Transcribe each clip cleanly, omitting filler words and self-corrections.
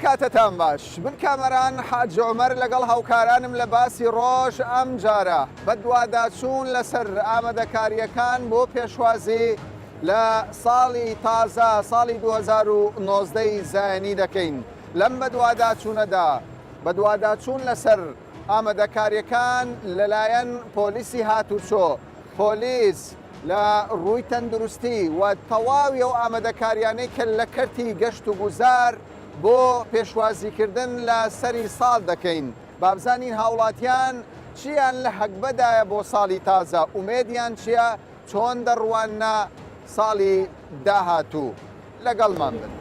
کاتەتان باش من کامەران حاجی عومەر لەگەڵ هاوکارانم لە باسی ڕۆژ ئەمجارە بەدواداچوون لەسەر ئامادەکارییەکان بۆ پێشوازی لە ساڵی تازە ساڵی 2019 ی زایەنی دەکەین لەم بەدواداچوونەدا بەدواداچوون لەسەر ئامادەکارییەکان لەلایەن پۆلیسی هاتوچۆ پۆلیس لە ڕووی تەندروستی و تەواوی ئەو ئامادەکاریانەی کە لە کەرتی گەشت و گوزار بۆ پێشوازیکردن لە سەری ساڵ دەکەین، بابزانین هاوڵاتیان چیان لە هەگبەدایە بۆ ساڵی تازە، ئومێدیان چیە، چۆن دەڕواننە ساڵی داهاتوو؟ لەگەڵمان بن.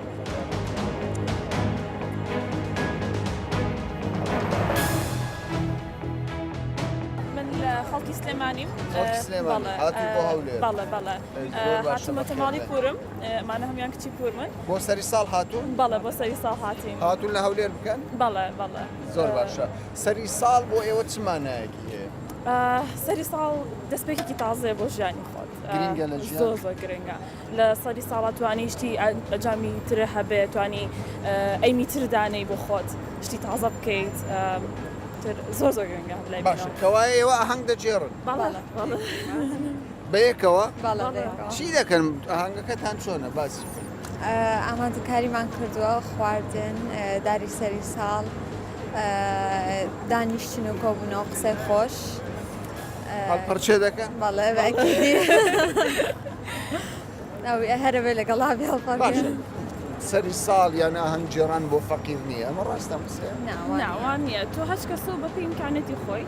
من لە خەڵکی سلێمانیم. خەڵکی سلێمانی هاتووی بۆ هەولێر؟ بەڵێ بەڵێ هاتوومەتە ماڵی پوورم ئەمانە هەموویان کچی پوورمن. بۆ سەری ساڵ هاتوون؟ بەڵێ بۆ سەری ساڵ هاتین. هاتوون لە هەولێر بکەن؟ بەڵێ بەڵێ. زۆر باشە سەری ساڵ بۆ ئێوە چ مانایەکی هەیە؟ سەری ساڵ دەستپێکێکی تازەیە بۆ ژیانی خۆت. گرنگە لە ژیان؟ زۆر زۆر گرنگە. لە سەری ساڵا توانی شتی ئەجامی تر هەبێ توانی ئەیمی تر دانێی بۆ خۆت شتی تازە بکەیت تر زۆر زۆر گرنگە لای باشە کەوایە ئێوە ئاهەنگ دەگێڕن بەیەکەوە چی دەکەن ئاهەنگەکەتان چۆنە باسی بکەن ئامادەکاریمان کردووە خواردن داری سەری ساڵ دانیشتن و کۆبوونەوە قسەی خۆش هەڵپەڕکێ دەکەن؟ بەڵێ بە ئەکیدی. ئەوی هەرە بێ لەگەڵا بێ هەڵپەڕکێ. باشە سەری ساڵ یان ئاهەنگ گێڕان بۆ فەقیر نییە ئەمە ڕاستە ئەم قسەیە؟ نا وا نا نییە. وا نییە تۆ هەچ کەسە و بەپێی ئیمکانیەتی خۆی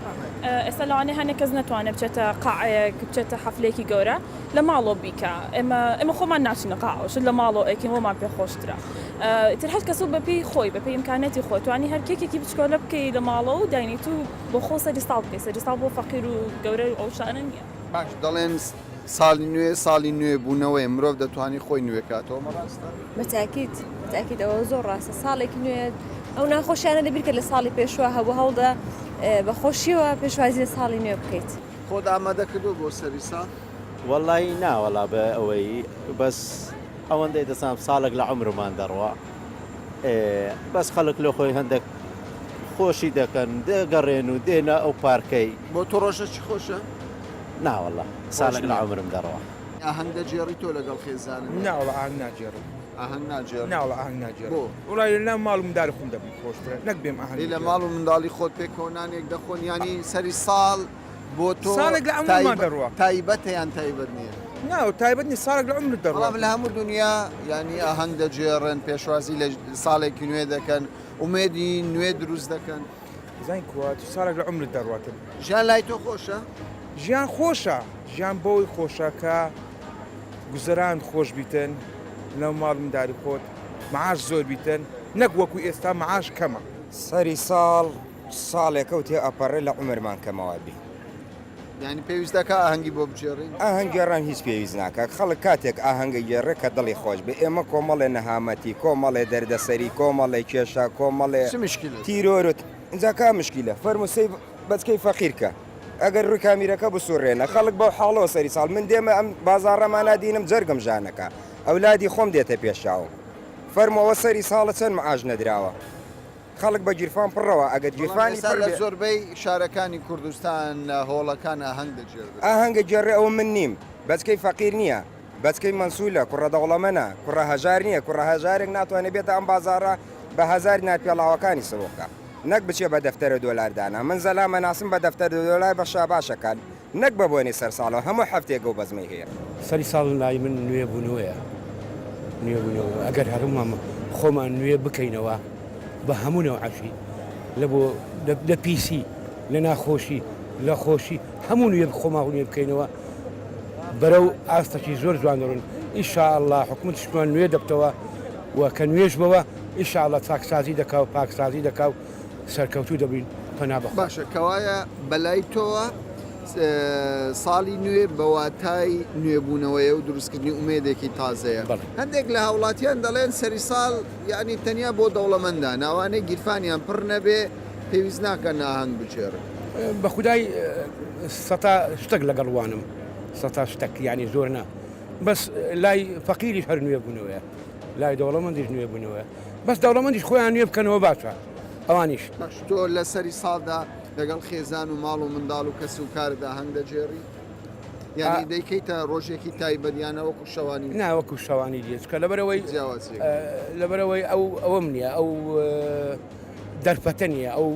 ئێستا لەوانەیە هەنێک کەس نەتوانێت بچێتە قاعەیەک بچێتە حەفلەیەکی گەورە لە ماڵەوە بیکا ئێمە ئێمە خۆمان ناچینە قاعەوە شت لە ماڵەوە ئەیکەین وەمان پێ خۆشترە ئیتر هەر کەسە و بەپێی خۆی بەپێی ئیمکانیەتی خۆی توانی هەر کێکێکی بچکۆلە بکەی لە ماڵەوە و داینیت و بۆ خۆ سەری ساڵ بکەی سەری ساڵ بۆ فەقیر و گەورە و ئەو شتانە نییە. باش دەڵێن ساڵی نوێ ساڵی نوێ بوونەوەیە مرۆڤ دەتوانێت خۆی نوێ کاتەوە ئەمە ڕاستە؟ بە تاکید بە تاکید ئەوە زۆر ڕاستە ساڵێکی نوێ ئەو ناخۆشیانە لەبیر کە لە ساڵی پێشوە هەبوو هەوڵدە بە خۆشیەوە پێشوازی لە ساڵی نوێ بکەیت. خۆت ئامادە کردووە بۆ سەری ساڵ؟ وەڵایی نا وەڵا بە ئەوەی بەس ئەوەندەی دەزانم ساڵێک لە عومرمان دەڕوا ئێ بەس خەڵک لۆ خۆی هەندێک خۆشی دەکەن دەگەڕێن و دێنە ئەو پارکەی. بۆ تۆ ڕۆژەکی خۆشە؟ نا وەڵا ساڵێک لە عومرم دەڕوا. ئاهەنگ دەگێڕی تۆ لەگەڵ خێزانت؟ نا وەڵا ئاهەنگ ناگێڕم. ئاهەنگ ناگێڕی؟ نا وەڵا ئاهەنگ ناگێڕم. بۆ؟ وەڵا لە ناو ماڵ و منداڵی خۆم دەبم خۆشترە نەک بێم ئاهەنگ لە بگێڕم. ماڵ و منداڵی خۆت پێکەوە نانێک دەخۆن یانی سەری ساڵ بۆ تۆ ساڵێک لە عومرمان دەڕوا. تایبەتە یان تایبەت نییە؟ نا تایبەت نییە ساڵێک لە عومرت دەڕوا. بەڵام لە هەموو دونیا یانی ئاهەنگ دەگێڕن پێشوازی لە ساڵێکی نوێ دەکەن ئومێدی نوێ دروست دەکەن. زانی کوا تو ساڵێک لە عومرت دەڕواتن. ژیان لای تۆ خۆشە؟ ژیان خۆشە ژیان بەوەی خۆشە کە گوزەران خۆش بیتن لەو ماڵ منداری خۆت معاش زۆر بیتن نەک وەکو ئێستا معاش کەمە. سەری ساڵ ساڵێکە و تێ ئەپەڕێ لە عومرمان کەمەوە بی. یانی پێویست دەکا ئاهەنگی بۆ بگێڕین؟ ئاهەنگ گێڕان هیچ پێویست ناکا خەڵک کاتێک ئاهەنگ ئەگێڕێ کە دڵی خۆش بێ ئێمە کۆمەڵێ نەهامەتی کۆمەڵێ دەردەسەری کۆمەڵێ کێشە کۆمەڵێ چ مشکیلە؟ تیرۆر و ئینجا کا مشکیلە فەرموو سەی بەچکەی فەقیر کە ئەگەر ڕووی کامیرەکە بسوڕێنە خەڵک بەو حاڵەوە سەری ساڵ من دێمە ئەم بازاڕەمانە دینم جەرگم ژانەکا ئەولادی خۆم دێتە پێش چاوم فەرموو ئەوە سەری ساڵە چەند معاش نەدراوە خەڵک بە گیرفان پڕەوە ئەگەر بەڵام گیرفانی ئێستا پڕ لە بێ. زۆربەی شارەکانی کوردستان هۆڵەکان ئاهەنگ دەگێڕدرێن. ئاهەنگ ئەگێڕێ ئەوە من نیم بەچکەی فەقیر نییە بەچکەی مەنسولە کوڕە دەوڵەمەنە کوڕە هەژار نییە کوڕە هەژارێک ناتوانێ بێتە ئەم بازاڕە بە هەزار دینار پێڵاوەکانی سڵ بکا نەک بچێ بە دەفتەرە دۆلار دانا من زەلام ئەناسم بە دەفتەرە دۆلار بە شاباشەکان نەک بە بۆنەی سەرساڵەوە هەموو هەفتەیەک ئەو بەزمەی هەیە. سەری ساڵ لای من نوێ بوونەوەیە نوێ بوونەوە ئەگەر هەرمان خۆمان نوێ بکەینەوە بە هەموو نەوعەکی لە بۆ لە پیسی لە ناخۆشی لە خۆشی هەموو نوێ خۆمان نوێ بکەینەوە بەرەو ئاستەکی زۆر جوان دەڕۆن ئیشاءاللە حکومەتیشمان نوێ دەبتەوە و کە نوێش بەوە ئیشاءاللە چاکسازی دەکا و پاکسازی دەکا و سەرکەوتوو دەبین پەنا بەخوا. باشە کەوایە بەلای تۆوە ساڵی نوێ بە واتای نوێبوونەوەیە و دروستکردنی ئومێدێکی تازەیە. بەڵێ. هەندێک لە هاوڵاتیان دەڵێن سەری ساڵ یانی تەنیا بۆ دەوڵەمەندان، ئەوانەی گیرفانیان پڕ نەبێ پێویست ناکەن ئاهەنگ بگێڕن. بە خودای سەتا شتەک لەگەڵ وانم سەتا شتەک یانی زۆر نا بەس لای فەقیریش هەر نوێبوونەوەیە لای دەوڵەمەندیش نوێبوونەوەیە. بەس دەوڵەمەندیش خۆیان نوێ بکەنەوە باشە ئەوانیش. باش تۆ لە سەری ساڵدا لەگەڵ خێزان و ماڵ و منداڵ و کەس و کارت ئاهەنگ دەگێڕی؟ یانی دەیکەیتە ڕۆژێکی تایبەت یانە وەکو شەوانی؟ نا وەکو شەوانی دیە چکە لەبەرەوەی لەبەرەوەی ئەو ئەوەم نییە ئەو دەرفەتە نییە ئەو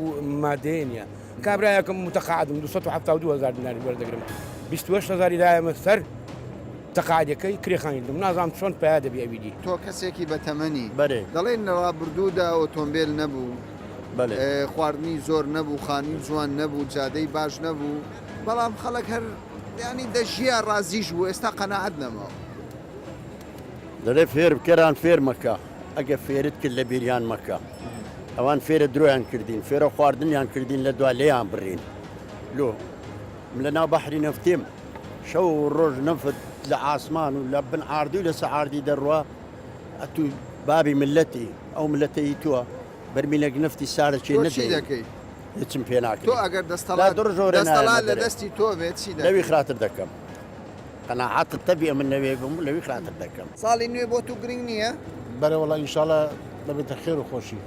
مادەیە نییە کابراایەکم متەقاعدم 272 هزار دیناری وەردەگرم 28 هزاری دایەمە سەر تەقاعدەکەی کرێخانی دم نازانم چۆن پیا دەبی ئەوی دی. تۆ کەسێکی بەتەمەنی. بەرێ. دەڵێن لە ڕابردوودا ئۆتۆمبێل نەبوو. بەلێ. خواردنی زۆر نەبوو، خانووی جوان نەبوو، جادەی باش نەبوو، بەڵام خەڵک هەر یانی دەژیا ڕازیش بوو، ئێستا قەناعەت نەماوە. دەڵێ فێر بکەران فێر مەکە، ئەگە فێرت کرد لە بیریان مەکە. ئەوان فێرە درۆیان کردین، فێرە خواردنیان کردین لە دوا لێیان بڕین. لۆ؟ من لە ناو بەحری نەفتیم، شەو و ڕۆژ نەفت لە عاسمان و لە بن عاردی و لە سە عاردی دەڕوا، ئەتوو بابی ملەتی، ئەو ملەتە ئی تووە. بەرمیلێک نەفتی سارد چێ تۆ چی نەدەین دەکەی؟ هیچم پێ ناکرێ. تۆ ئەگەر لا دەستەڵات دو ڕۆژ وەرە نایەمە دەستەڵات لە دەرێ. دەستی تۆ بێت چی لەوی دەکەی؟ خراتر دەکەم. قەناعەتت تەبی ئەمن لەوێ بم لەوی خراتر دەکەم. ساڵی نوێ بۆ تو گرنگ نییە؟ بەرێ وەڵا ئینشاڵا دەبێتە خێر و خۆشی.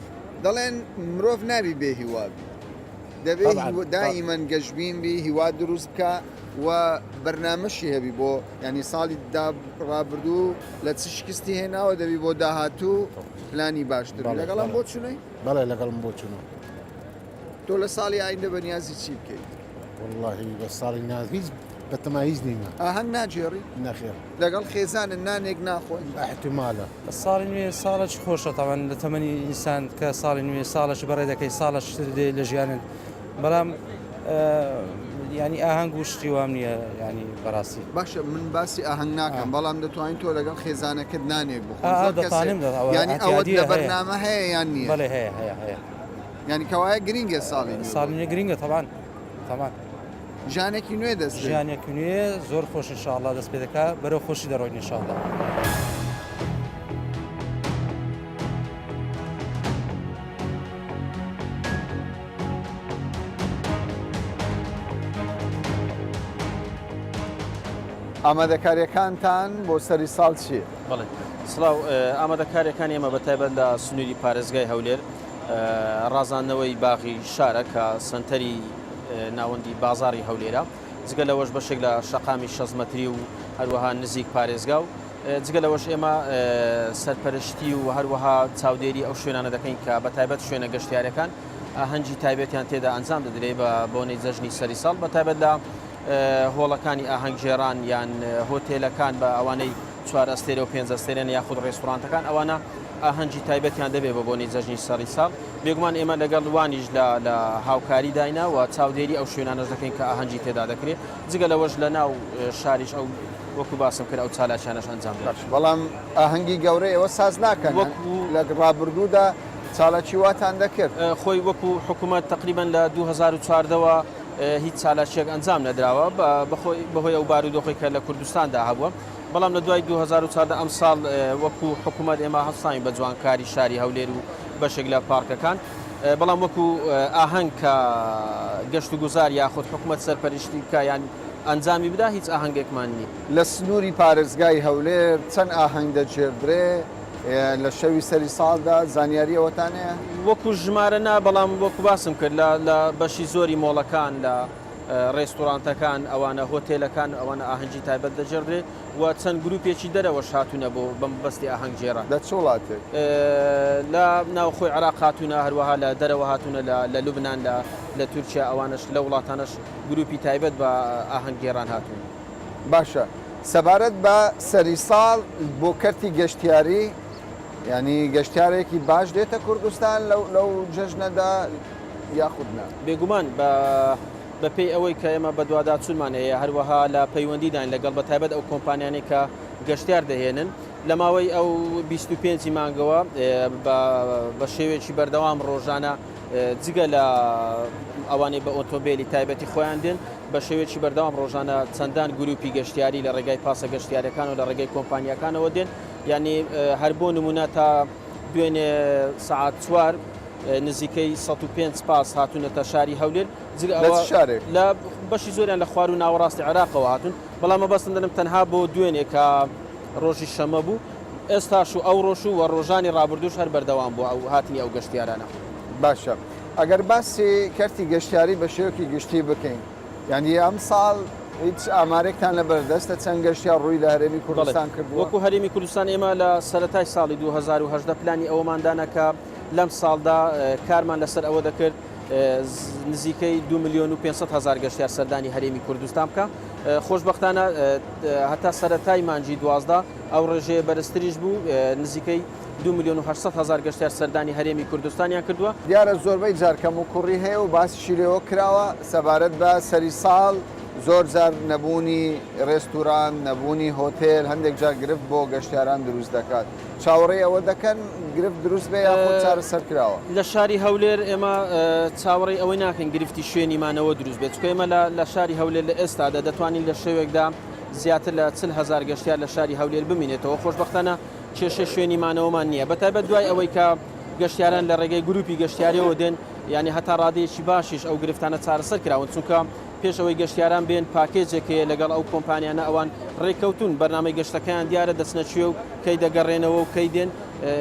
دەڵێن مرۆڤ نابی بێ هیوا بی دەبێ طبعا دائیمەن گەشبین بی هیوا دروست بکا و بەرنامەشی هەبی بۆ یانی ساڵی دا ڕابردوو لە چ شکستی هێناوە دەبی بۆ داهاتوو پلانی باشتر بی لەگەڵم بۆ چونەی؟ بەڵێ لەگەڵم بۆ چونە. تۆ لە ساڵی ئایندە بەنیازی چی بکەیت؟ وەڵاهی بە ساڵی ناز هیچ بەتەما هیچ نیمە. ئاهەنگ ناگێڕی؟ نەخێر. لەگەڵ خێزانت نانێک ناخۆی؟ ئیحتیمالە. ساڵی نوێ ساڵێکی خۆشە تەبعەن لە تەمەنی ئینسان کە ساڵی نوێ ساڵێکی بەڕێ دەکەی ساڵێکی تر دێ لە ژیانت بەڵام ینی ئاهەنگ و شتی وام نییە ینی بەڕاستی باشە من باسی ئاهەنگ ناکەم بەڵام دەتوانین تۆ لەگەڵ خێزانەکەت نانێک بخۆن ئا، زۆر کەسێک دەتوانم دە- ئەوە یانی ئەوەت ئەعتیادیە لە هەیە. بەرنامە هەیە یان نییە بەڵێ هەیە هەیە هەیە یانی کەوایە گرینگە ساڵی نوێ ساڵی نوێ گرینگە تەبان تەبان ژیانێکی نوێ دەست پێ ژیانێکی نوێ زۆر خۆش ان شاء اللە دەست پێ دەکا بەرەو خۆشی دەڕۆین ان شاء اللە. ئامادەکاریەکانتان بۆ سەری ساڵ چییە؟ بەڵێ سڵاو ئامادەکاریەکانی ئێمە بە تایبەت لە سنووری پارێزگای هەولێر ڕازاندنەوەی باغی شارە کە سەنتەری ناوەندی بازاری هەولێرە جگە لەوەش بەشێک لە شەقامی شەست مەتری و هەروەها نزیک پارێزگا و جگە لەوەش ئێمە سەرپەرشتی و هەروەها چاودێری ئەو شوێنانە دەکەین کە بە تایبەت شوێنە گەشتیارەکان ئاهەنگی تایبەتیان تێدا ئەنجام دەدرێت بە بۆنەی جەژنی سەری ساڵ بە تایبەت لە هۆڵەکانی ئاهەنگگێڕان یان هۆتێلەکان بە ئەوانەی چوار ئەستێرە و پێنج ئەستێرەن یاخود ڕێستوڕانتەکان ئەوانە ئاهەنگی تایبەتیان دەبێت بە بۆنەی جەژنی سەری ساڵ بێگومان ئێمە لەگەڵ وانیش لە لە هاوکاری داینا و چاودێری ئەو شوێنانەش دەکەین کە ئاهەنگی تێدا دەکرێت جگە لەوەش لە ناو شاریش ئەو وەکو باسم کرد ئەو چالاکیانەش ئەنجام دەدرێن. باش بەڵام ئاهەنگی گەورە ئێوە ساز ناکەن وەکو لە ڕابردوودا چالاکی واتان دەکرد؟ خۆی وەکو حکومەت تەقریبەن لە 2014 وە هیچ چالاکیەک ئەنجام نەدراوە بەهۆی ئەو بارودۆخی کە لە کوردستاندا هەبووە بەڵام لە دوای 2014 ئەمساڵ وەکو حکوومەت ئێمە هەستاین بە جوانکاری شاری هەولێر و بەشێک لە پارکەکان بەڵام وەکو ئاهەنگ کە گەشت و گوزار یاخود حکوومەت سەرپەرشتی بکە یان ئەنجامی بدا هیچ ئاهەنگێکمان نییە. لە سنووری پارێزگای هەولێر چەند ئاهەنگ دەگێڕدرێ لە شەوی سەری ساڵدا زانیاری ئەوەتان هەیە؟ وەکو ژمارە نا، بەڵام وەکو باسم کرد لە لە بەشی زۆری مۆڵەکان لە ڕێستوڕانتەکان ئەوانە هۆتێلەکان ئەوانە ئاهەنگی تایبەت دەگێڕدرێ و چەند گروپێکی دەرەوەش هاتوونە بۆ بە مەبەستی ئاهەنگ گێڕان. لە چ وڵاتێک؟ لە ناوخۆی عێراق هاتوونە، هەروەها لە دەرەوە هاتوونە لە لە لوبنان لە لە تورکیا ئەوانەش لە وڵاتانەش گروپی تایبەت بە ئاهەنگ گێڕان هاتوون. باشە سەبارەت بە سەری ساڵ بۆ کەرتی گەشتیاری یانی گەشتیارێکی باش دێتە کوردستان لەو لەو جەژنەدا یاخود نا؟ بێگومان بە بەپێی ئەوەی کە ئێمە بەدواداچوونمان هەیە هەروەها لە پەیوەندیداین لەگەڵ بە تایبەت ئەو کۆمپانیانەی کە گەشتیار دەهێنن لە ماوەی ئەو 25 مانگەوە بە شێوەیەکی بەردەوام ڕۆژانە جگە لە ئەوانەی بە ئۆتۆمبیلی تایبەتی خۆیان دێن بە شێوەیەکی بەردەوام ڕۆژانە چەندان گروپی گەشتیاری لە ڕێگای پاسە گەشتیارەکان و لە ڕێگەی کۆمپانیاکانەوە دێن یعنی هەر بۆ نمونە تا دوێنێ سەعات چوار نزیکەی 105 پاس هاتوونەتە شاری هەولێر جگە لە چ شارێک؟ لە بەشی زۆریان لە خوار و ناوەڕاستی عێراقەوە هاتوون بەڵام مەبەستم دەنم تەنها بۆ دوێنێ کە ڕۆژی شەمە بوو. ئێستاش و ئەوڕۆش و ڕۆژانی ڕابردووش هەر بەردەوام بووە ئەو هاتنی ئەو گەشتیارانە. باشە ئەگەر باسی کەرتی گەشتیاری بە شێوەکی گشتی بکەین یانی ئەمساڵ هیچ ئامارێکتان لە بەردەستە چەند گەشتیار ڕووی لە هەرێمی کوردستان کردووە؟ وەکو هەرێمی کوردستان ئێمە لە سەرەتای ساڵی 2018 پلانی ئەوەمان دانا کە لەم ساڵدا کارمان لەسەر ئەوە دەکرد نزیکەی 2 ملیۆن و 500 هەزار گەشتیار سەردانی هەرێمی کوردستان بکە خۆشبەختانە هەتا سەرەتای مانگی 12 ئەو ڕێژەیە بەرزتریش بوو نزیکەی 2 ملیۆن و 800 هەزار گەشتیار سەردانی هەرێمی کوردستانیان کردووە. دیارە زۆربەی جار کەموکوڕی هەیە و باسیشی لێوە کراوە سەبارەت بە سەری ساڵ زۆر جار نەبوونی رێستورانت، نەبوونی هۆتێل هەندێک جار گرفت بۆ گەشتیاران دروست دەکات. چاوەڕێی ئەوە دەکەن گرفت دروست بێ یاخود چارەسەر کراوە؟ لە شاری هەولێر ئێمە چاوەڕێی ئەوەی ناکەین گرفتی شوێنی مانەوە دروست بێت، چونکە ئێمە لە شاری هەولێر لە ئێستادا دەتوانین لە شەوێکدا زیاتر لە 40 هەزار گەشتیار لە شاری هەولێر بمینێتەوە، خۆشبەختانە کێشەی شوێنی مانەوەمان نییە، بەتایبەت دوای ئەوەی کە گەشتیاران لە ڕێگەی گروپی گەشتیاریەوە دێن، یانی هەتا ڕادەیەکی باشیش ئەو گرفتانە چارەسەر کراون، چونکە پێش ئەوەی گەشتیاران بێن پاکێجێک هەیە لەگەڵ ئەو کۆمپانیانە ئەوان ڕێککەوتوون، بەرنامەی گەشتەکەیان دیارە دەچنە کوێ و کەی دەگەڕێنەوە و کەی دێن،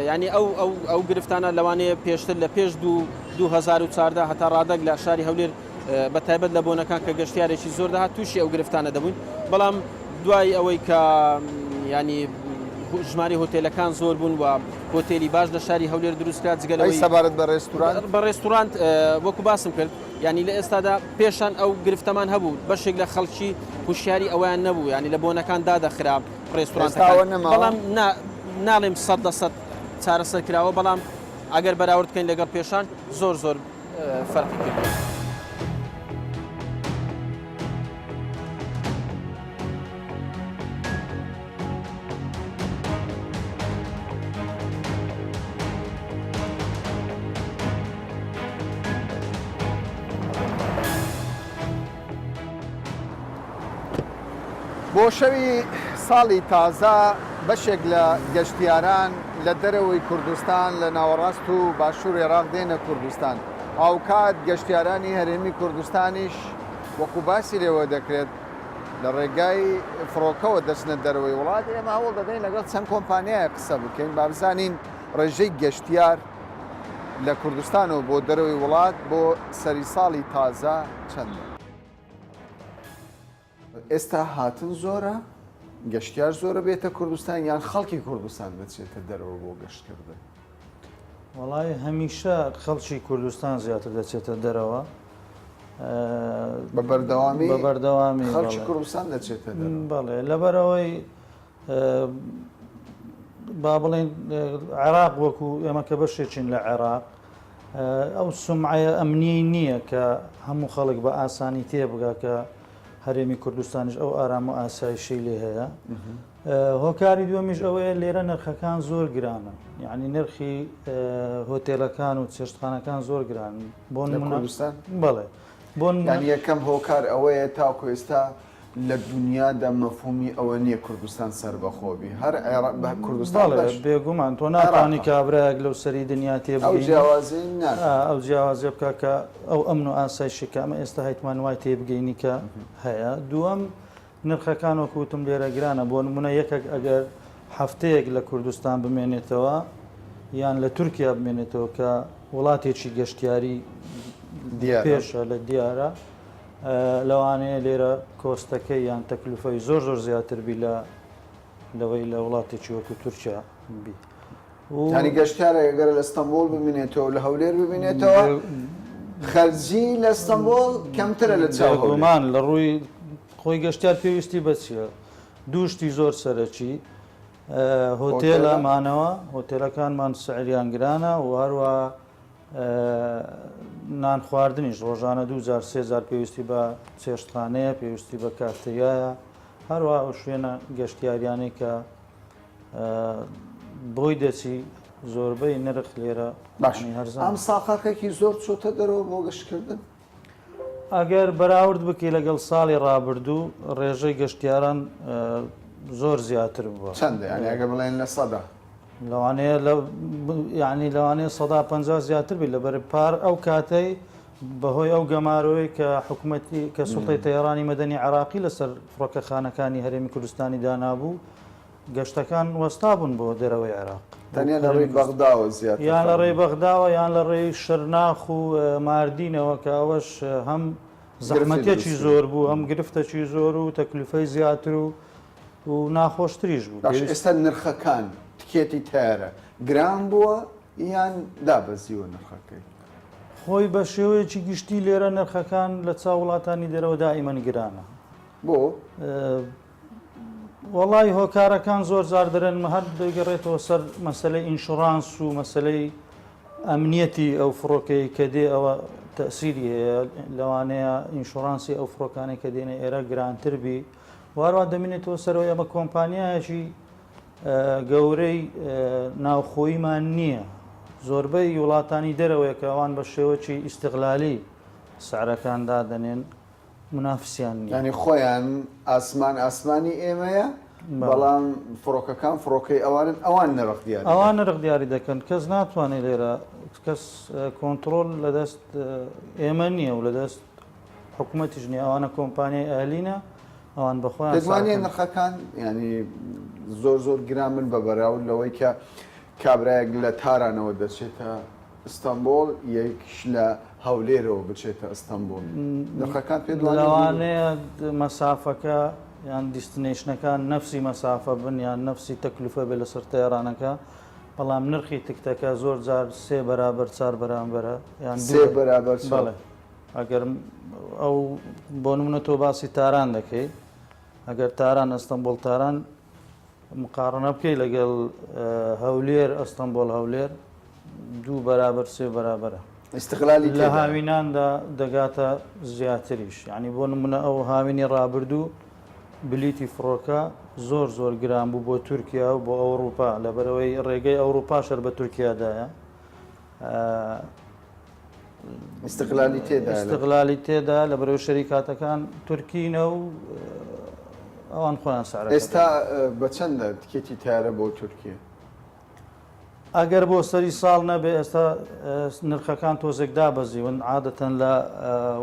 یانی ئەو ئەو ئەو گرفتانە لەوانەیە پێشتر لە پێش دوو 2014 هەتا ڕادەک لە شاری هەولێر بە تایبەت لە بۆنەکان کە گەشتیارێکی زۆر دەهات تووشی ئەو گرفتانە دەبووین، بەڵام دوای ئەوەی کە ینی ژماری هۆتێلەکان زۆر بوون و هۆتێلی باش لە شاری هەولێر دروستکرا جگە لەوەی سەبارەت بە ڕێستورانت بە ڕێستورانت وەکو باسم کرد ینی لە ئێستادا پێشان ئەو گرفتەمان هەبوو بەشێک لە خەڵکی هوشیاری ئەویان نەبوو ینی لە بۆنەکان دادەخرا ڕێستورانتەکان بەڵام ناڵێم 100% چارەسەر کراوە بەڵام ئەگەر بەراورد بکەین لەگەڵ پێشان زۆر زۆر فەرقی کردووە. بۆ شەوی ساڵی تازە بەشێک لە گەشتیاران لە دەرەوەی کوردستان لە ناوەڕاست و باشوور عێراق دێنە کوردستان، هاوکات گەشتیارانی هەرێمی کوردستانیش وەکو باسی لێوە دەکرێت لە ڕێگای فڕۆکەوە دەچنە دەرەوەی وڵات، ئێمە هەوڵ دەدەین لەگەڵ چەند کۆمپانیایەک قسە بکەین با بزانین ڕێژەی گەشتیار لە کوردستانەوە بۆ دەرەوەی وڵات بۆ سەری ساڵی تازە چەندە؟ ئێستا هاتن زۆرە، گەشتیار زۆرە بێتە کوردستان یان خەڵکی کوردستان دەچێتە دەرەوە بۆ گەشتکردن؟ وەڵای هەمیشە خەڵکی کوردستان زیاتر دەچێتە دەرەوە. بە بەردەوامی بە بەردەوامی خەڵکی کوردستان دەچێتە دەرەوە. بەڵێ لەبەرئەوەی با بڵێین عێراق وەکو ئێمە کە بەشێکین لە عێراق ئەو سومعەیە ئەمنیەی نییە کە هەموو خەڵک بە ئاسانی تێبگا کە هەرێمی کوردستانیش ئەو ئارام و ئاسایشەی لێ هەیە. هۆکاری دووەمیش ئەوەیە لێرە نرخەکان زۆر گرانن یعنی نرخی هۆتێلەکان و چێشتخانەکان زۆر گران بۆ کوردستان بەڵێ بۆ یەکەم هۆکار ئەوەیە تاکو ئێستا لە دونیادا مەفهومی ئەوە نیە کوردستان سەربەخۆ بی هەر عێراق بە کوردستان بەڵێ بەش بێگومان تۆ ناتوانی عێراقە. کابرایەک لەو سەری دنیا ئەو تێبگەینی جیاوازی ناکا. ئا ئەو جیاوازیە بکا کە ئەو ئەمن و ئاسایشی کە ئەمە ئێستا هەیتمان وای تێبگەینی کە هەیە دووەم نرخەکان وەکو وتم لێرە گرانە بۆ نمونە یەکەک ئەگەر هەفتەیەک لە کوردستان بمێنێتەوە یان لە تورکیا بمێنێتەوە کە وڵاتێکی گەشتیاری دیارە. پێشە لە دیارە لەوانەیە لێرە کۆستەکەی یان تەکلفەی زۆر زۆر زیاتر بی لە لەوەی لە وڵاتێکی وەکو تورکیا بی. یانی گەشتیارێک ئەگەر لە ئەستەنبوڵ بمینێتەوە لە هەولێر بمینێتەوە خەرجی لە ئەستەنبوڵ کەمترە لە چاو هەولێر. بێگومان لە ڕووی خۆی گەشتیار پێویستی بە چییە؟ دوو شتی زۆر سەرەکی هۆتێلە مانەوە هۆتێلەکانمان سعریان گرانە و هەروە نان خواردنیش ڕۆژانە دوو جار سێ جار پێویستی بە چێشتخانەیە، پێویستی بە کافتریایە، هەروەها ئەو شوێنە گەشتیاریانەی کە بۆی دەچی زۆربەی نرخ لێرە باش هەرزان. ئەم ساڵ خەڵکێکی زۆر چۆتە دەرەوە بۆ گەشتکردن؟ ئەگەر بەراورد بکەی لەگەڵ ساڵی ڕابردوو ڕێژەی گەشتیاران زۆر زیاتر بووە. چەندە یانی ئەگەر بڵێن لە سەدا؟ لەوانەیە لە یانی لەوانەیە 50% زیاتر بی لەبەر پار ئەو کاتەی بەهۆی ئەو گەمارۆی کە حکوومەتی کە سوڵتەی تەیرانی مەدەنی عراقی لەسەر فڕۆکەخانەکانی هەرێمی کوردستانی دانابوو. گەشتەکان وەستا بوون بۆ دەرەوەی عێراق. تەنیا لە ڕێی بەغداوە زیاتر یان لە ڕێی بەغداوە یان لە ڕێی شرناخ و ماردینەوە کە ئەوەش هەم زەحمەتێکی زۆر بوو هەم گرفتەکی زۆر و تەکلفەی زیاتر و و ناخۆشتریش بوو. باش ئێستا نرخەکان تکێتی تەیارە گران بووە یان دابەزیوە نرخەکەی؟ خۆی بە شێوەیەکی گشتی لێرە نرخەکان لە چاو وڵاتانی دەرەوە دائیمەن گرانە. بۆ؟ وەڵای هۆکارەکان زۆر جار دەرێن هەر دەگەڕێتەوە سەر مەسەلەی ئینشورانس و مەسەلەی ئەمنیەتی ئەو فڕۆکەی کە دێ ئەوە تەسیری هەیە لەوانەیە ئینشورانسی ئەو فڕۆکانەی کە دێنە ئێرە گرانتر بی واروا دەمینێتەوە سەرەوەی ئەمە کۆمپانیایەکی گەورەی ناوخۆیمان نییە زۆربەی وڵاتانی دەرەوەیە کە ئەوان بە شێوەکی ئیستغلالی سعرەکان دادەنێن منافسیان نیە. یانی خۆیان ئاسمان ئاسمانی ئێمەیە بەڵام فڕۆکەکان فڕۆکەی ئەوانن ئەوان نرخ دیاری ئەوان نرخ دیاری دەکەن کەس ناتوانێت لێرە کەس کۆنتڕۆل لەدەست ئێمە نییە و لەدەست حکوومەتیش نیە ئەوانە کۆمپانیای ئەهلینە ئەوان بەخۆیان دەتوانێت نرخەکان ینی زۆر زۆر گران من بە بەراورد لەوەی کە کابرایەک لە تارانەوە دەچێتە ئیستانبۆڵ یەکیش لە هەولێرەوە بچێتە ئەستەنبوڵ نرخەکان پێت وانیە لەوانەیە مەسافەکە یان destination ەکان نەفسی مەسافە بن یان نەفسی تەکلفە بێ لەسەر تەیارانەکە بەڵام نرخی تکتەکە زۆر جار سێ بەرابەر چار بەرامبەرە یان سێ بەرابەر بەڵێ ئەگەر ئەو بۆ نمونە تۆ باسی تاران دەکەی ئەگەر تاران ئەستەنبوڵ تاران مقاڕنە بکەی لەگەڵ هەولێر ئەستەنبۆڵ هەولێر دوو بەرابەر سێ بەرابەرە ئیستغلالی لە هاویناندا دەگاتە زیاتریش یعنی بۆ نمونە ئەو هاوینی ڕابردوو بلیتی فڕۆکە زۆر زۆر گران بوو بۆ تورکیا و بۆ ئەوروپا لەبەرەوەی ڕێگەی ئەوروپا شەر بە تورکیادایە ئیستغلالی تێدایە. ئیستغلالی تێدا لەبەرئەوەی شەریکاتەکان تورکینە و ئەوان خۆیان سعرەکە ئێستا بە چەندە تکێتی تارە بۆ تورکیە؟ ئەگەر بۆ سەری ساڵ نەبێ ئێستا نرخەکان تۆزێک دابەزیون عادەتەن لە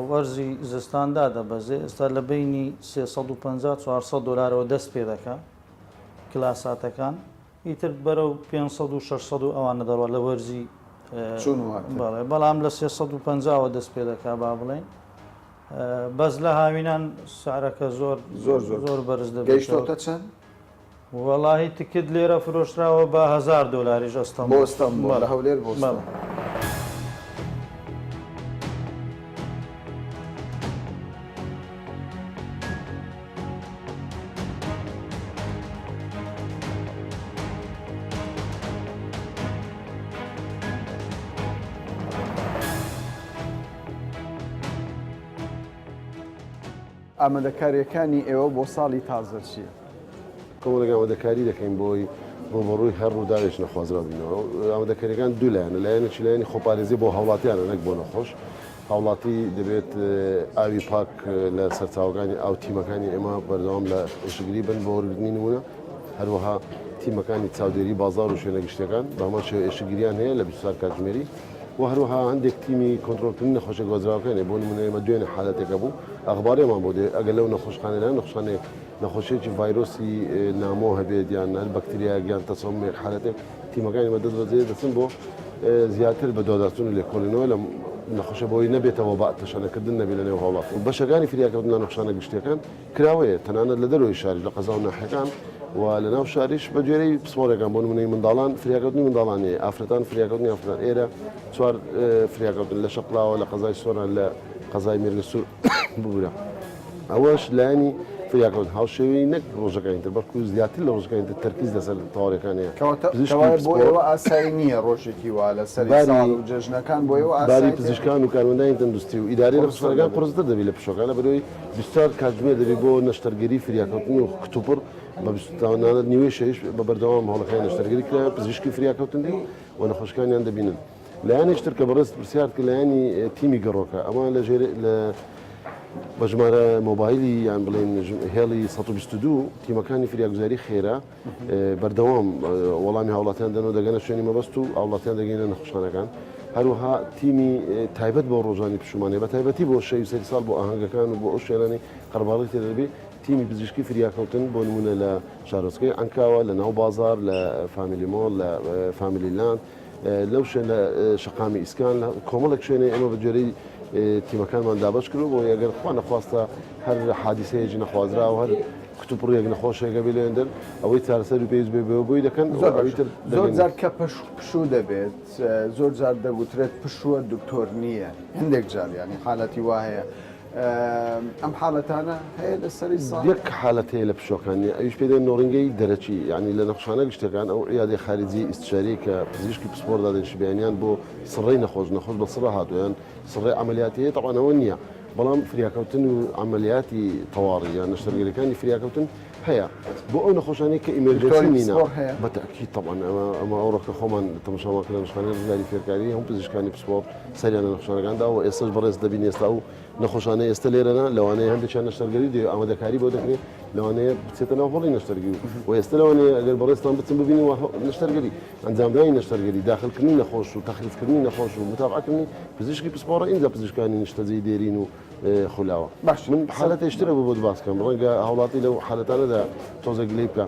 وەرزی زستان دادەبەزێ ئێستا لە بینی 350 400 دلارەوە دەست پێ دەکا کلاساتەکان ئیتر بەرەو 500 و 600 و ئەوانە دەڕوا لە وەرزی چوون و هاتن. بەڵێ بەڵام لە 350 وە دەست پێ دەکا با بڵێین بەس لە هاوینان سعرەکە زۆر زۆر زۆر زۆر بەرز دەبێت. گەیشتۆتە چەند؟ وەڵاهی تکت لێرە فرۆشراوە بە هەزار دۆلاریش ئەستەنبوڵ. بۆ ئەستەنبوڵ لە هەولێر بۆ ئەستەنبوڵ. ئامادەکارییەکانی ئێوە بۆ ساڵی تازە چییە؟ کۆمەڵێک ئامادەکاری دەکەین بۆی ڕووبەڕووی هەر ڕووداوێکی نەخوازراو بینەوە. ئامادەکارییەکان دوو لایەنە، لایەنێکی لایەنی خۆپارێزی بۆ هاوڵاتیانە نەک بۆ نەخۆش. هاوڵاتی دەبێت ئاوی پاک لە سەرچاوەکانی ئاو تیمەکانی ئێمە بەردەوام لە ئێشکگری بن بۆ وەرگرتنی نمونە، هەروەها تیمەکانی چاودێری بازاڕ و شوێنە گشتیەکان بە هەمان شێوە ئێشکگریان هەیە لە 24 کاتژمێری و هەروەها هەندێک تیمی کۆنترۆڵکردنی نەخۆشیە گوازراوەکان هەیە بۆ نمونە ئێمە دوێنێ حالەتێکە بوو ئەخبارێمان بۆ دێ ئەگەر لەو نەخۆشخانەیە لە نەخۆشخانەیەک نەخۆشیەکی ڤایرۆسی نامۆ هەبێت یان هەر بەکتریایەک یان تەسەمومێک حالەتێک تیمەکانی ئێمە دەست بەجێ دەچن بۆ زیاتر بەدواداچوون و لێکۆڵینەوە لەم نەخۆشە بۆی نەبێتە وەبا تەشەنەکردن نەبێت لە نێو هاوڵاتی و بەشەکانی فریاکەوتن لە نەخۆشخانە گشتیەکان کراوەیە تەنانەت لە دەرەوەی شاریش لە قەزا و ناحیەکان و لە ناو شاریش بە گوێرەی پسپۆڕەکان بۆ نمونەی منداڵان فریاکەوتنی منداڵان هەیە ئافرەتان فریاکەوتنی ئافرەتان ئێرە چوار فریاکەوتن لە شەقڵاوە لە قەزای سۆران لە قەزای مێرگەسوور ببورە ئەوەش لایەنی فریاکەوتن هاوشێوەی نەک ڕۆژەکانی تر بەڵکو زیاتر لە ڕۆژەکانی تر تەرکیز لەسەر تەوارەکان هەیە کەواتە پزیشکی کەوایە بۆ پسپۆڕ ئێوە ئاسایی نییە ڕۆژێکی وا لە سەری باری ساڵ و جەژنەکان بۆ ئێوە باری ئاسایی پزیشکان و کارمەندانی تەندروستی و ئیدارەی قورستر نەخۆشخانەکان دەبێت. قورستر دەبێت لە پشووەکان لەبەرئەوەی 24 کاتژمێر دەبێت بۆ نەشتەرگەری فریاکەوتن و کتوپڕ بە بیست تەنانەت نیوەی شەویش بە بەردەوام هۆڵەکانی نەشتەرگەری کرایە پزیشکی فریاکەوتن دێن و نەخۆشەکانیان دەبینن. لایەنێکی تر کە بەڕێزت پرسیارت کرد لایەنی تیمی گەڕۆکە ئەمە لە ژێر لە بە ژمارە مۆبایلی یان بڵێن هێڵی 122 تیمەکانی فریاگوزاری خێرا بەردەوام وەڵامی هاوڵاتیان دەنەوە دەگەنە شوێنی مەبەست و هاوڵاتیان دەگەینە نەخۆشخانەکان هەروەها تیمی تایبەت بۆ ڕۆژانی پشومانەیە بە تایبەتی بۆ شەوی سەری ساڵ بۆ ئاهەنگەکان و بۆ ئەو شوێنانی قەرەباڵغی تێدا دەبێت. تیمی پزیشکی فریاکەوتن بۆ نموونە لە شارۆچکەی عەنکاوە، لە ناو بازاڕ، لە فامیلی مۆڵ، لە فامیلی لاند، لەو شوێن لە شەقامی ئیسکان، لە کۆمەڵێک شوێنێ ئێمە بە گوێرەی تیمەکانمان دابەش کردووە بۆ ئەگەر خوا نەخواستە هەر حادیسەیەکی نەخوازراو هەر کتوپڕیەک نەخۆشێک هەبێ لەوێندەر ئەوەی چارەسەری پێویست بێ بۆی دەکەن زۆر ئەوی تر زۆر جار کە پشوو دەبێت زۆر جار دەگوترێت پشووە دکتۆر نییە هەندێک جار یانی حالەتی وا هەیە ئەم حاڵەتانە هەیە لە سەری ساڵ؟ یەک حالەت هەیە لە پشووەکان نییە ئەویش پێی دەڵێن نۆڕینگەی دەرەکی یانی لە نەخۆشخانە گشتیەکان ئەو عیادەی خارجی ئیستشاری کە پزیشکی پسپۆڕ دادەنیشی بەیانیان بۆ سڕەی نەخۆش نەخۆش بە سڕە هاتووە یان سڕەی عەمەلیاتی هەیە تەبعەن ئەوە نییە بەڵام فریاکەوتن و عەمەلیاتی تەواڕی یان نەشتەرگەریەکانی فریاکەوتن هەیە بۆ ئەو نەخۆشانەی کە emergency دکتۆری نینە پسپۆڕ هەیە؟ بە تەئکید تەبعەن ئەمە ئەمە ئەوڕۆکە خۆمان تەمەشامان کرد لە نەخۆشخانەی ڕزگاری فێرکاری هەموو پزیشکانی پسپۆڕ سەریان لە نەخۆشخانەکان داوە و ئێستاش بەڕێز دەبینی ئێستا ئەو نەخۆشانەی ئێستا لێرەنە لەوانەیە هەندێکیان نەشتەرگەری دەوێت ئامادەکاری بۆ دەکرێت لەوانەیە بچێتە ناو هۆڵی نەشتەرگەری و ئێستا لەوانەیە ئەگەر بەڕێزتان بچن ببینن وا نەشتەرگەری ئەنجامدانی نەشتەرگەری داخلکردنی نەخۆش و تەخریجکردنی نەخۆش و متابعەکردنی پزیشکی پسپۆڕە ئینجا پزیشکانی نیشتەجێی دێرین و خولاوە. باش من حالەتێ شترە بۆ بۆت باس کەم ڕەنگە هاوڵاتی لەو حالەتانەدا تۆزێک گلەی بکا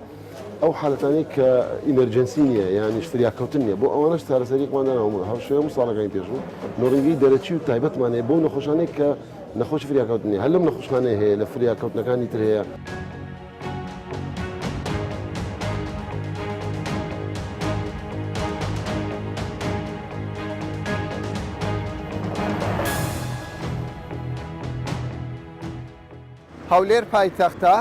ئەو حالەتانەی کە emergency نییە یانیش فریاکەوتن نییە بۆ ئەوانەش چارەسەریەکمان داناوە هاوشێوەی هەموو ساڵەکانی پێشوو نۆڕینگەی دەرەکی و تایبەتمان هەیە بۆ نەخۆشانێک کە نەخۆشی فریاکەوتن نییە هەر لەم نەخۆشخانەیە هەیە لە فریاکەوتنەکانی تر هەیە. هەولێر پایتەختە،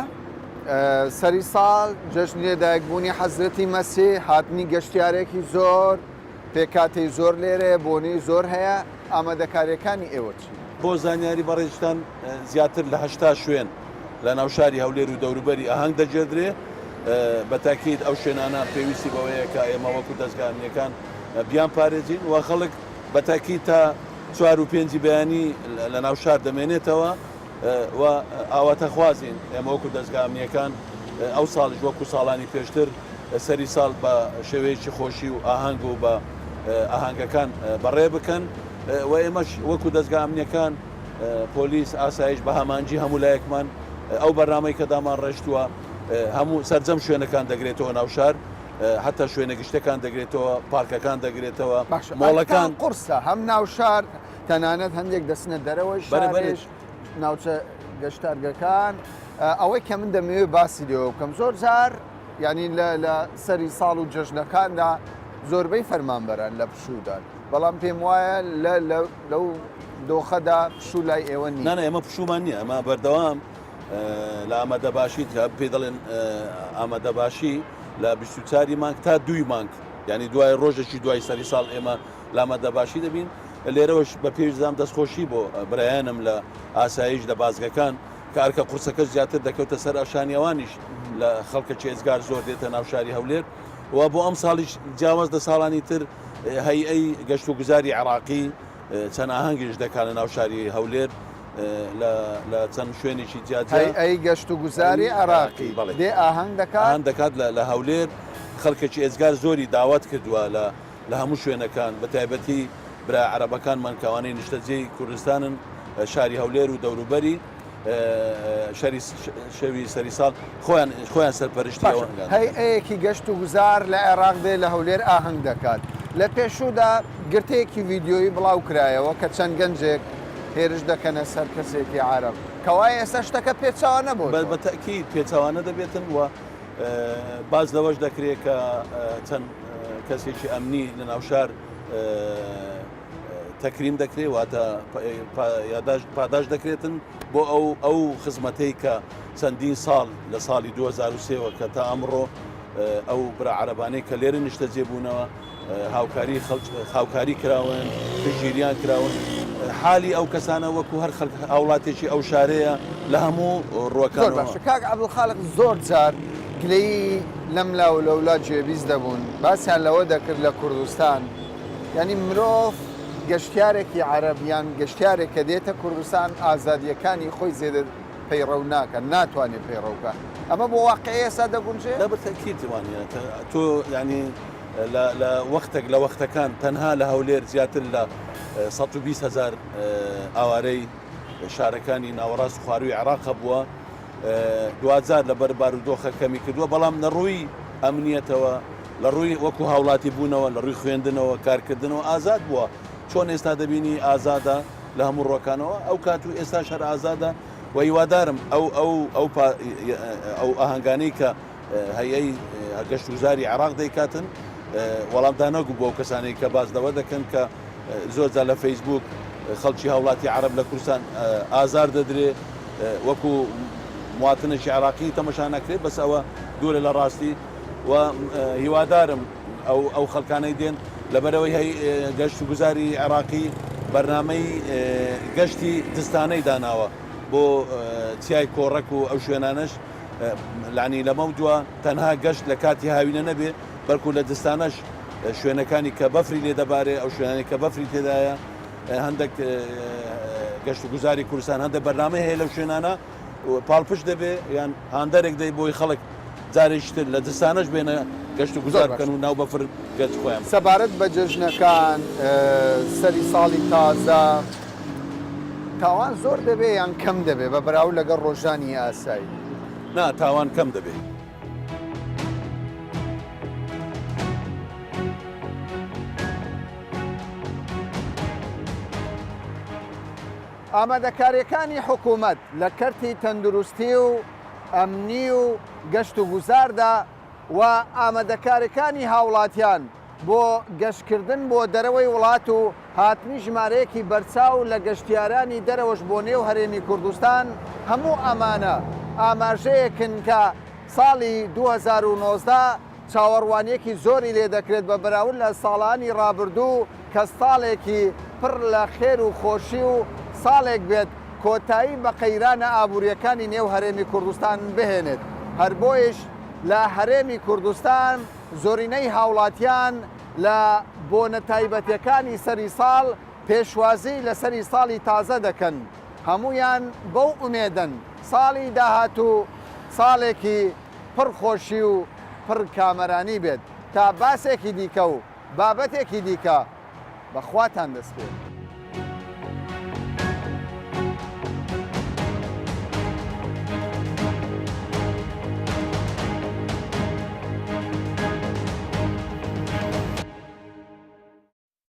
سەری ساڵ جەژنی لەدایکبوونی حەزرەتی مەسیح، هاتنی گەشتیارێکی زۆر، پێکهاتەی زۆر لێرەیە، بۆنەی زۆر هەیە، ئامادەکارییەکانی ئێوە چین؟ بۆ زانیاری بەڕێزتان زیاتر لە 80 شوێن لە ناو شاری هەولێر و دەوروبەری ئاهەنگ دەگێردرێ، بە تاکید ئەو شوێنانە پێویستی بەوەیە کە ئێمە وەکو دەزگا ئەمنییەکان بیانپارێزین و خەڵک بە تاکید تا چوار و پێنجی بەیانی لە ناو شار دەمێنێتەوە و ئاواتەخوازین ئێمە وەکو دەزگا ئەمنییەکان ئەو ساڵیش وەکو ساڵانی پێشتر سەری ساڵ بە شێوەیەکی خۆشی و ئاهەنگ و بە ئاهەنگەکان بەڕێ بکەن و ئێمەش وەکو دەزگا ئەمنییەکان پۆلیس ئاسایش بە هەمانجی هەموو لایەکمان ئەو بەرنامەی کە دامان ڕێشتووە هەموو سەرجەم شوێنەکان دەگرێتەوە ناو شار حتا شوێنە گشتەکان دەگرێتەوە پارکەکان دەگرێتەوە باشە مۆڵەکان قورسە هەم ناوشار تەنانەت هەندێک دەچنە دەرەوەی بەرە بەرێ. شارێش ناوچە گەشتارگەکان ئەوەی کە من دەمەوێت باسی لێوە بکەم زۆر جار یعنی لە لە سەری ساڵ و جەژنەکاندا زۆربەی فەرمانبەران لە پشوودان بەڵام پێم وایە لە لەو دۆخەدا پشوو لای ئێوە نییە. نا نا ئێمە پشوومان نییە ئەمە بەردەوام لە ئامادەباشی کە پێی دەڵێن ئامادەباشی لە 24 مانگ تا دووی مانگ یعنی دوای ڕۆژێکی دوای سەری ساڵ ئێمە لە ئامادەباشی دەبین لێرەوەش بە پێویست دام دەستخۆشی بۆ برایانم لە ئاسایش لە بازگەکان کە ئەرکە قورسەکەش زیاتر دەکەوتە سەر ئەشانی ئەوانیش لە خەڵکە ئێجگار زۆر دێتە ناو شاری هەولێر و بۆ ئەم ساڵیش جیاواز لە ساڵانی تر هەیئەی گەشت و گوزاری عێراقی چەند ئاهەنگیش دەکات لە ناو شاری هەولێر لە چەند شوێنێکی جیاجیا. هەیئەی گەشت و گوزاری عێراقی دێ ئاهەنگ دەکات؟ ئاهەنگ دەکات لە هەولێر، خەڵکێکی ئێجگار زۆری داوات کردووە لە هەموو شوێنەکان بە تایبەتی برا عەرەبەکانمان کە ئەوانەی نیشتەجێی کوردستانن شاری هەولێر و دەوروبەری شەری شەوی سەری ساڵ خۆیان خۆیان سەرپەرشتی باشە هەیئەیەکی گەشت و گوزار لە عێراق دێ لە هەولێر ئاهەنگ دەکات لە پێشوودا گرتەیەکی ڤیدیۆیی بڵاو کرایەوە کە چەند گەنجێک هێرش دەکەنە سەر کەسێکی عەرەب کەوایە ئێستا شتەکە پێچەوانە بۆتەوە. بە تەئکید پێچەوانە دەبێتن و باس لەوەش دەکرێت کە چەند کەسێکی ئەمنی لە ناوشار تەکریم دەکرێت واتە پاداش دەکرێتن بۆ ئەو ئەو خزمەتەی کە چەندین ساڵ لە ساڵی 2023ەوە کە تا ئەمڕۆ ئەو برا عەرەبانەی کە لێرە نیشتەجێ بوونەوە هاوکاری خەڵک هاوکاری کراون پشتگیریان کراون حالی ئەو کەسانە وەکو هەر خەڵک هاوڵاتێکی ئەو شارەیە لە هەموو زۆر ڕووەکانەوە. باشە کاک عەبدولخالق زۆر جار گلەیی لەملا و لەولا گوێبیست دەبوون باسیان لەوە دەکرد لە کوردستان یانی مرۆڤ گەشتیارێکی عەرەب یان گەشتیارێک کە دێتە کوردستان ئازادییەکانی خۆی زێدە پەیڕەو ناکات ناتوانێت پەیڕەو بکات ئەمە بۆ واقعی ئێستا دەگونجێ؟ نا بە تەئکید وانیە تۆ یانی لە لە وەختێک لە وەختەکان تەنها لە هەولێر زیاتر لە 120 هەزار ئاوارەی شارەکانی ناوەڕاست و خوارووی عێراق هەبووە. دواجار لەبەر بارودۆخە کەمی کردووە، بەڵام لە ڕووی ئەمنیەتەوە، لە ڕووی وەکو هاوڵاتی بوونەوە، لە ڕووی خوێندنەوە، کارکردنەوە ئازاد بووە. چۆن ئێستا دەبینی ئازادە لە هەموو ڕووەکانەوە، ئەو کات و ئێستاش هەر ئازادە و هیوادارم ئەو ئەو ئەو ئەو ئاهەنگانەی کە هەیئەی گەشتوگوزاری عێراق دەیکاتن وەڵامدانەوە بۆ ئەو کەسانەی کە باس لەوە دەکەن کە زۆر جار لە فەیسبووک خەڵکی هاوڵاتی عەرەب لە کوردستان ئازار دەدرێ وەکو مواتنێکی عێراقی تەمەشا ناکرێت بەس ئەوە دوورە لە ڕاستی و هیوادارم ئەو ئەو خەڵکانەی دێن لەبەرەوەی هەی گەشت و گوزاری عێراقی بەرنامەی گەشتی دستانەی داناوە بۆ چیای کۆڕەک و ئەو شوێنانەش لانی لەمەو دوا تەنها گەشت لە کاتی هاوینە نەبێ بەلکو لە زستانەش شوێنەکانی کە بەفری لێ دەبارێ ئەو شوێنانی کە بەفری تێدایە هەندێک گەشت و گوزاری کوردستان هەندێک بەرنامەی هەیە لەو شوێنانە پاڵپشت دەبێ یان هاندەرێک دەی بۆی خەڵک جارێکی تر لە زستانەش بێنە گەشت و گوزار بکەن و ناو بەفر گەشت خۆیان بکەن. سەبارەت بە جەژنەکان، سەری ساڵی تازە، تاوان زۆر دەبێ یان کەم دەبێ بە بەراورد لەگەڵ ڕۆژانی ئاسایی؟ نا تاوان کەم دەبێ. ئامادەکارییەکانی حکوومەت لە کەرتی تەندروستی و ئەمنی و گەشتوگوزاردا و ئامادەکارییەکانی هاوڵاتیان بۆ گەشتکردن بۆ دەرەوەی وڵات و هاتنی ژمارەیەکی بەرچاو لە گەشتیارانی دەرەوەش بۆ نێو هەرێمی کوردستان، هەموو ئەمانە ئاماژەیەکن کە ساڵی 2019 چاوەڕوانییەکی زۆری لێ دەکرێت بە بەراورد لە ساڵانی ڕابردوو کە ساڵێکی پڕ لە خێر و خۆشی و ساڵێک بێت کۆتایی بە قەیرانە ئابوورییەکانی نێو هەرێمی کوردستان بهێنێت هەر بۆیش لە هەرێمی کوردستان زۆرینەی هاوڵاتیان لە بۆنە تایبەتیەکانی سەری ساڵ پێشوازی لە سەری ساڵی تازە دەکەن، هەموویان بەو ئومێدەن ساڵی داهاتوو ساڵێکی پڕ خۆشی و پڕ کامەرانی بێت. تا باسێکی دیکە و بابەتێکی دیکە بە خواتان دەسپێرم.